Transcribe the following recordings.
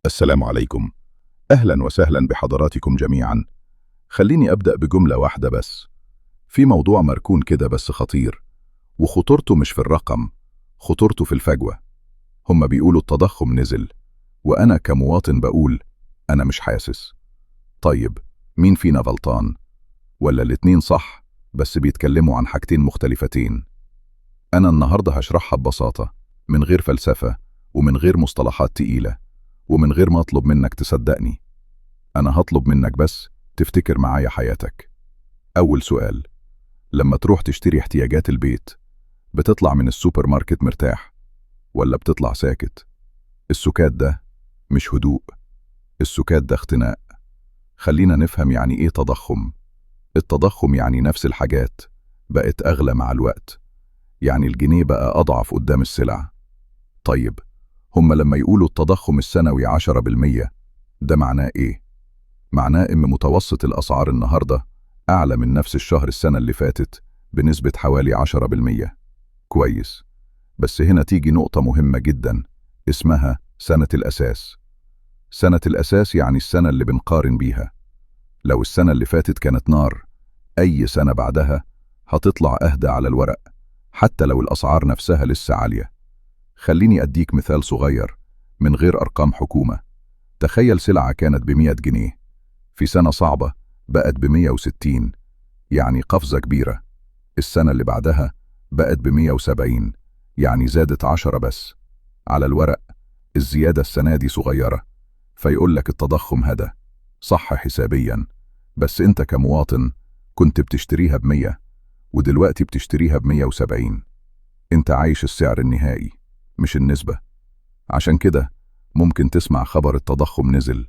السلام عليكم. أهلا وسهلا بحضراتكم جميعا. خليني أبدأ بجملة واحدة بس. في موضوع مركون كده بس خطير، وخطورته مش في الرقم، خطورته في الفجوة. هما بيقولوا التضخم نزل، وأنا كمواطن بقول أنا مش حاسس. طيب مين فينا غلطان؟ ولا الاتنين صح بس بيتكلموا عن حاجتين مختلفتين؟ أنا النهاردة هشرحها ببساطة، من غير فلسفة ومن غير مصطلحات تقيلة ومن غير ما أطلب منك تصدقني. أنا هطلب منك بس تفتكر معايا حياتك. أول سؤال: لما تروح تشتري احتياجات البيت، بتطلع من السوبر ماركت مرتاح ولا بتطلع ساكت؟ السكات ده مش هدوء، السكات ده اختناق. خلينا نفهم يعني إيه تضخم. التضخم يعني نفس الحاجات بقت أغلى مع الوقت، يعني الجنيه بقى أضعف قدام السلع. طيب هم لما يقولوا التضخم السنوي 10%، ده معناه إيه؟ معناه إن متوسط الأسعار النهاردة أعلى من نفس الشهر السنة اللي فاتت بنسبة حوالي 10%. كويس، بس هنا تيجي نقطة مهمة جدا اسمها سنة الأساس. سنة الأساس يعني السنة اللي بنقارن بيها. لو السنة اللي فاتت كانت نار، أي سنة بعدها هتطلع أهدى على الورق، حتى لو الأسعار نفسها لسه عالية. خليني أديك مثال صغير من غير أرقام حكومة. تخيل سلعة كانت ب100 جنيه، في سنة صعبة بقت ب160، يعني قفزة كبيرة. السنة اللي بعدها بقت ب170، يعني زادت 10 بس. على الورق الزيادة السنة دي صغيرة، فيقول لك التضخم هدى. صح حسابيا، بس انت كمواطن كنت بتشتريها ب100 ودلوقتي بتشتريها ب170. انت عايش السعر النهائي مش النسبة. عشان كده ممكن تسمع خبر التضخم نزل،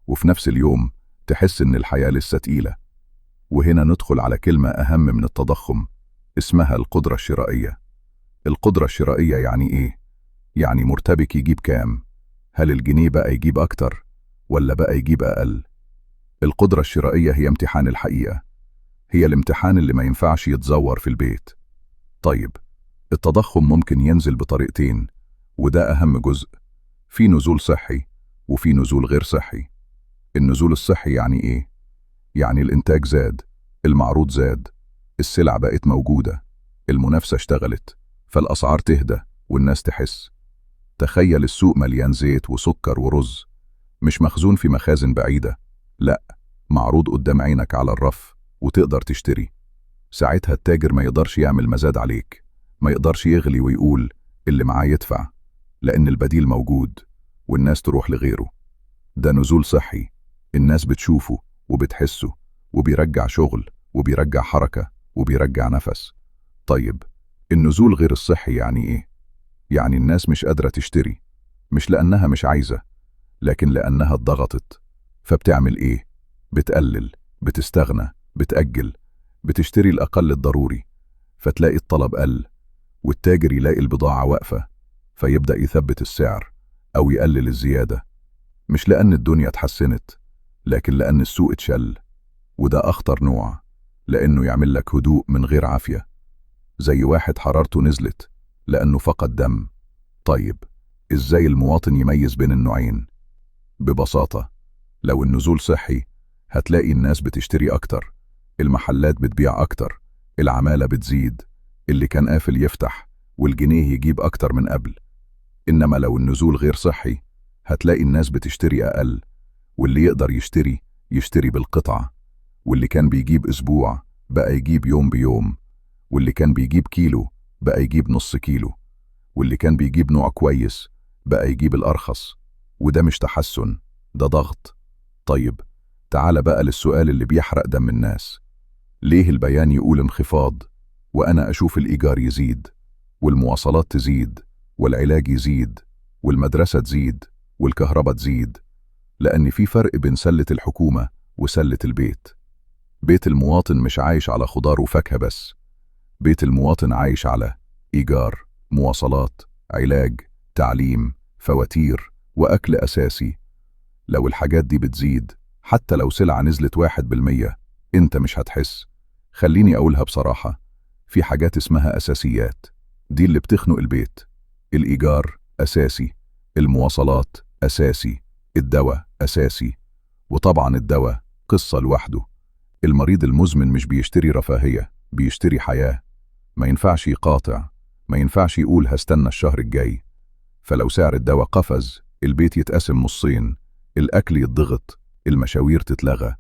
وفي نفس اليوم تحس إن الحياة لسه تقيلة. وهنا ندخل على كلمة أهم من التضخم، اسمها القدرة الشرائية. القدرة الشرائية يعني إيه؟ يعني مرتبك يجيب كام؟ هل الجنيه بقى يجيب أكتر ولا بقى يجيب أقل؟ القدرة الشرائية هي امتحان الحقيقة، هي الامتحان اللي ما ينفعش يتزور في البيت. طيب التضخم ممكن ينزل بطريقتين، وده أهم جزء. في نزول صحي وفي نزول غير صحي. النزول الصحي يعني إيه؟ يعني الإنتاج زاد، المعروض زاد، السلع بقت موجودة، المنافسة اشتغلت، فالأسعار تهدى والناس تحس. تخيل السوق مليان زيت وسكر ورز، مش مخزون في مخازن بعيدة، لا، معروض قدام عينك على الرف وتقدر تشتري. ساعتها التاجر ما يقدرش يعمل مزاد عليك، ما يقدرش يغلي ويقول اللي معاه يدفع، لأن البديل موجود والناس تروح لغيره. ده نزول صحي، الناس بتشوفه وبتحسه، وبيرجع شغل وبيرجع حركة وبيرجع نفس. طيب النزول غير الصحي يعني إيه؟ يعني الناس مش قادرة تشتري، مش لأنها مش عايزة، لكن لأنها اتضغطت. فبتعمل إيه؟ بتقلل، بتستغنى، بتأجل، بتشتري الأقل الضروري، فتلاقي الطلب قل، والتاجر يلاقي البضاعة واقفة، فيبدأ يثبت السعر أو يقلل الزيادة، مش لأن الدنيا اتحسنت، لكن لأن السوق اتشل. وده أخطر نوع، لأنه يعمل لك هدوء من غير عافية، زي واحد حرارته نزلت لأنه فقد دم. طيب إزاي المواطن يميز بين النوعين؟ ببساطة، لو النزول صحي هتلاقي الناس بتشتري أكتر، المحلات بتبيع أكتر، العمالة بتزيد، اللي كان قافل يفتح، والجنيه يجيب أكتر من قبل. إنما لو النزول غير صحي هتلاقي الناس بتشتري أقل، واللي يقدر يشتري يشتري بالقطعة، واللي كان بيجيب أسبوع بقى يجيب يوم بيوم، واللي كان بيجيب كيلو بقى يجيب نص كيلو، واللي كان بيجيب نوع كويس بقى يجيب الأرخص. وده مش تحسن، ده ضغط. طيب تعال بقى للسؤال اللي بيحرق دم الناس: ليه البيان يقول انخفاض وأنا أشوف الإيجار يزيد والمواصلات تزيد والعلاج يزيد والمدرسة تزيد والكهرباء تزيد؟ لأن في فرق بين سلة الحكومة وسلة البيت. بيت المواطن مش عايش على خضار وفاكهة بس، بيت المواطن عايش على إيجار، مواصلات، علاج، تعليم، فواتير، وأكل أساسي. لو الحاجات دي بتزيد، حتى لو سلعة نزلت 1%، أنت مش هتحس. خليني أقولها بصراحة، في حاجات اسمها أساسيات، دي اللي بتخنق البيت. الإيجار أساسي، المواصلات أساسي، الدواء أساسي، وطبعا الدواء قصة لوحده. المريض المزمن مش بيشتري رفاهية، بيشتري حياة. ما ينفعش يقاطع، ما ينفعش يقول هستنى الشهر الجاي. فلو سعر الدواء قفز، البيت يتقسم نصين، الأكل يتضغط، المشاوير تتلغى،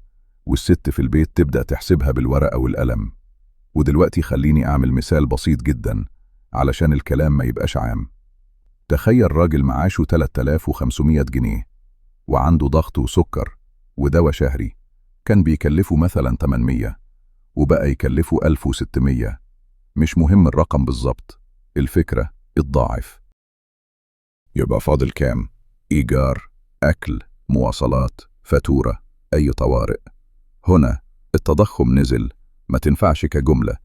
والست في البيت تبدأ تحسبها بالورقة والقلم. ودلوقتي خليني أعمل مثال بسيط جدا علشان الكلام ما يبقاش عام. تخيل راجل معاشه 3500 جنيه وعنده ضغط وسكر ودواء شهري كان بيكلفه مثلا 800 وبقى يكلفه 1600. مش مهم الرقم بالظبط، الفكرة اتضاعف. يبقى فاضل كام؟ إيجار، أكل، مواصلات، فاتورة، أي طوارئ. هنا التضخم نزل ما تنفعش كجملة،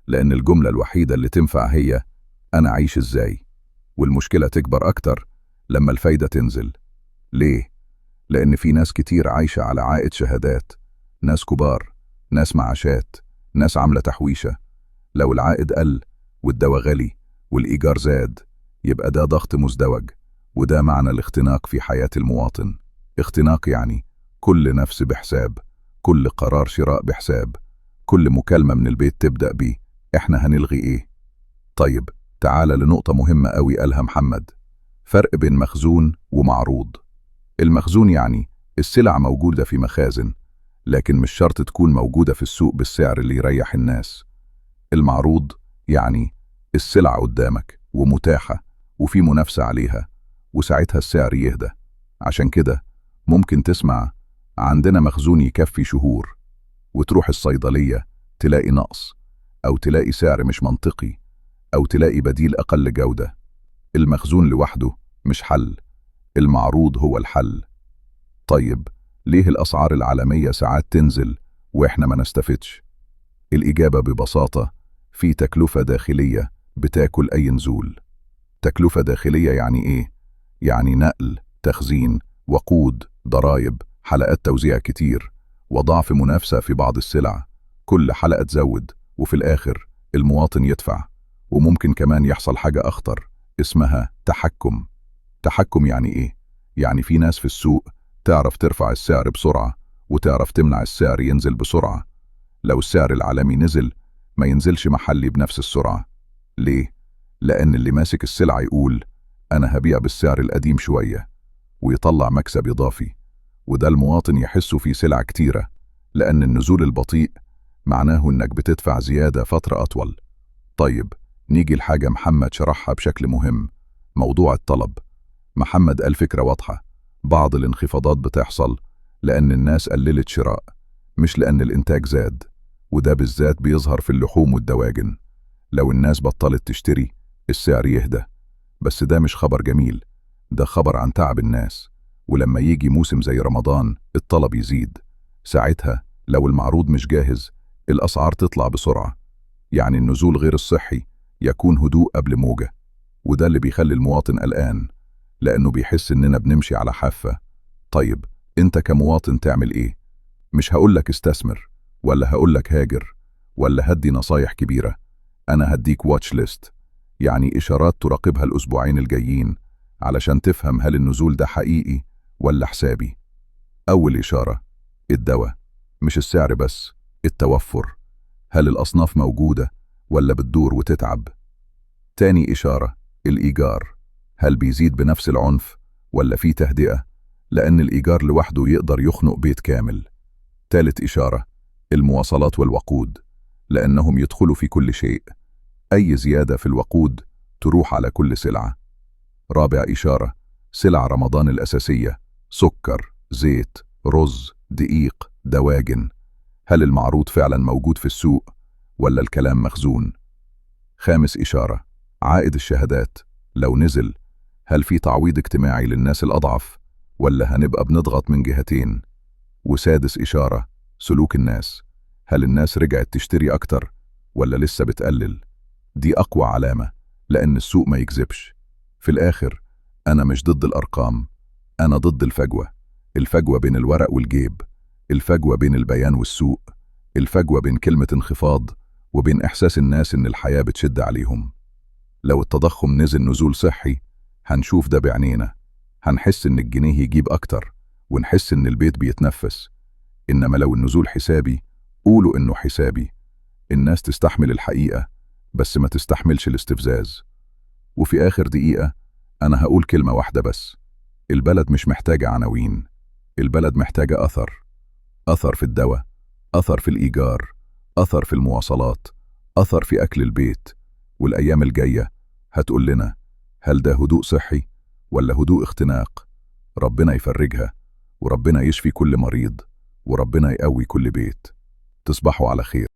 لأن الجملة الوحيدة اللي تنفع هي أنا عايش إزاي. والمشكلة تكبر أكتر لما الفايدة تنزل. ليه؟ لأن في ناس كتير عايشة على عائد شهادات، ناس كبار، ناس معاشات، ناس عاملة تحويشة. لو العائد قل والدواء غالي والإيجار زاد، يبقى ده ضغط مزدوج. وده معنى الاختناق في حياة المواطن. اختناق يعني كل نفس بحساب، كل قرار شراء بحساب، كل مكالمة من البيت تبدأ بيه احنا هنلغي ايه. طيب تعال لنقطة مهمة قوي قالها محمد، فرق بين مخزون ومعروض. المخزون يعني السلع موجودة في مخازن، لكن مش شرط تكون موجودة في السوق بالسعر اللي يريح الناس. المعروض يعني السلع قدامك ومتاحة وفي منافسة عليها، وساعتها السعر يهدى. عشان كده ممكن تسمع عندنا مخزون يكفي شهور، وتروح الصيدلية تلاقي نقص، أو تلاقي سعر مش منطقي، أو تلاقي بديل أقل جودة. المخزون لوحده مش حل، المعروض هو الحل. طيب ليه الأسعار العالمية ساعات تنزل وإحنا ما نستفدش؟ الإجابة ببساطة، في تكلفة داخلية بتاكل أي نزول. تكلفة داخلية يعني إيه؟ يعني نقل، تخزين، وقود، ضرائب، حلقات توزيع كتير، وضعف منافسة في بعض السلع. كل حلقة تزود، وفي الآخر المواطن يدفع. وممكن كمان يحصل حاجة أخطر اسمها تحكم. تحكم يعني إيه؟ يعني في ناس في السوق تعرف ترفع السعر بسرعة، وتعرف تمنع السعر ينزل بسرعة. لو السعر العالمي نزل، ما ينزلش محلي بنفس السرعة. ليه؟ لأن اللي ماسك السلعة يقول أنا هبيع بالسعر القديم شوية، ويطلع مكسب إضافي. وده المواطن يحسه في سلع كتيرة، لأن النزول البطيء معناه إنك بتدفع زيادة فترة أطول. طيب نيجي لحاجة محمد شرحها بشكل مهم، موضوع الطلب. محمد قال فكرة واضحة، بعض الانخفاضات بتحصل لأن الناس قللت شراء، مش لأن الإنتاج زاد. وده بالذات بيظهر في اللحوم والدواجن. لو الناس بطلت تشتري، السعر يهدى. بس ده مش خبر جميل، ده خبر عن تعب الناس. ولما يجي موسم زي رمضان الطلب يزيد، ساعتها لو المعروض مش جاهز الأسعار تطلع بسرعة. يعني النزول غير الصحي يكون هدوء قبل موجة، وده اللي بيخلي المواطن قلقان، لأنه بيحس إننا بنمشي على حافة. طيب أنت كمواطن تعمل إيه؟ مش هقولك استثمر، ولا هقولك هاجر، ولا هدي نصايح كبيرة. أنا هديك watch list، يعني إشارات تراقبها الأسبوعين الجايين علشان تفهم هل النزول ده حقيقي ولا حسابي. أول إشارة، الدواء. مش السعر بس، التوفر. هل الأصناف موجودة ولا بتدور وتتعب؟ تاني إشارة، الإيجار. هل بيزيد بنفس العنف ولا في تهدئة؟ لأن الإيجار لوحده يقدر يخنق بيت كامل. تالت إشارة، المواصلات والوقود، لأنهم يدخلوا في كل شيء. أي زيادة في الوقود تروح على كل سلعة. رابع إشارة، سلع رمضان الأساسية، سكر، زيت، رز، دقيق، دواجن. هل المعروض فعلا موجود في السوق ولا الكلام مخزون؟ خامس إشارة، عائد الشهادات. لو نزل، هل في تعويض اجتماعي للناس الأضعف ولا هنبقى بنضغط من جهتين؟ وسادس إشارة، سلوك الناس. هل الناس رجعت تشتري أكتر ولا لسه بتقلل؟ دي أقوى علامة، لأن السوق ما يكذبش. في الآخر أنا مش ضد الأرقام، أنا ضد الفجوة. الفجوة بين الورق والجيب، الفجوة بين البيان والسوق، الفجوة بين كلمة انخفاض وبين إحساس الناس إن الحياة بتشد عليهم. لو التضخم نزل نزول صحي هنشوف ده بعينينا، هنحس إن الجنيه يجيب أكتر، ونحس إن البيت بيتنفس. إنما لو النزول حسابي، قولوا إنه حسابي. الناس تستحمل الحقيقة بس ما تستحملش الاستفزاز. وفي آخر دقيقة أنا هقول كلمة واحدة بس: البلد مش محتاجة عناوين، البلد محتاجة أثر. أثر في الدواء، أثر في الإيجار، أثر في المواصلات، أثر في أكل البيت. والأيام الجاية هتقول لنا هل ده هدوء صحي ولا هدوء اختناق. ربنا يفرجها، وربنا يشفي كل مريض، وربنا يقوي كل بيت. تصبحوا على خير.